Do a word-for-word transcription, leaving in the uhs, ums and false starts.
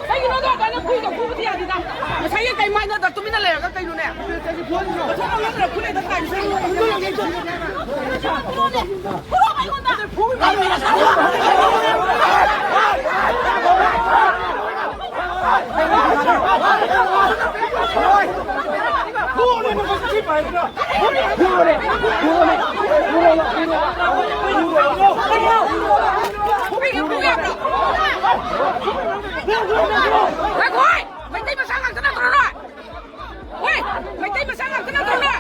ꯀꯩꯒꯤꯅꯣꯗꯣ ꯑꯗꯨꯃꯥꯏꯅ ꯐꯨꯏꯗꯣ? ꯐꯨꯕꯗꯤ ꯌꯥꯗꯦꯗ꯫ ꯉꯁꯥꯏꯒꯤ ꯀꯩ ꯃꯥꯏꯅꯣꯗ ꯇꯨꯃꯤꯟꯅ ꯂꯩꯔꯒ ꯀꯩꯅꯣꯅꯦ? ꯃꯊꯣꯡ ꯃꯔꯝ ꯈꯪꯗꯅ ꯐꯨꯔꯦꯗ ꯇꯥꯏꯁꯦ꯫ ꯐꯨꯔꯣ ꯑꯩꯉꯣꯟꯗ꯫ ꯉꯥꯏꯈꯣ, ꯍꯣꯏ! ꯃꯩꯇꯩ ꯃꯆꯥ ꯉꯥꯛꯇ ꯅꯠꯇ꯭ꯔꯣ ꯅꯣꯏ? ꯍꯣꯏ! ꯃꯩꯇꯩ ꯃꯆꯥ ꯉꯥꯛꯇ ꯅꯠꯇ꯭ꯔꯣ ꯅꯣꯏ?